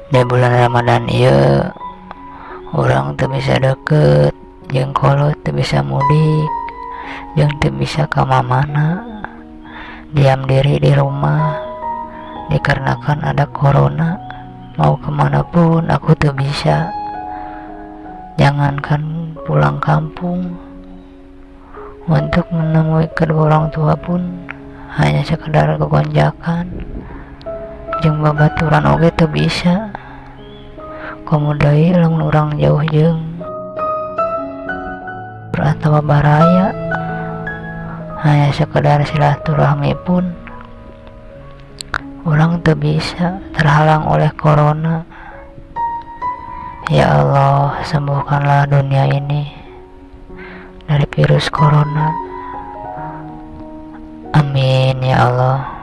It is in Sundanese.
Di bulan Ramadan ieu urang teu bisa deket jeung kolot, teu bisa mudik, jeung teu bisa ka mana, diam diri di rumah dikarenakan ada corona. Mau kemana pun aku tuh bisa, jangankan pulang kampung untuk menemui kedua orang tua pun, hanya sekedar kegonjakan jeung babaturan oge teu bisa. Komo deui lamun urang jauh jeung atau baraya, hanya sekedar silaturahmi pun urang teu bisa, terhalang oleh corona. Ya Allah, sembuhkanlah dunia ini dari virus corona. Amin ya Allah.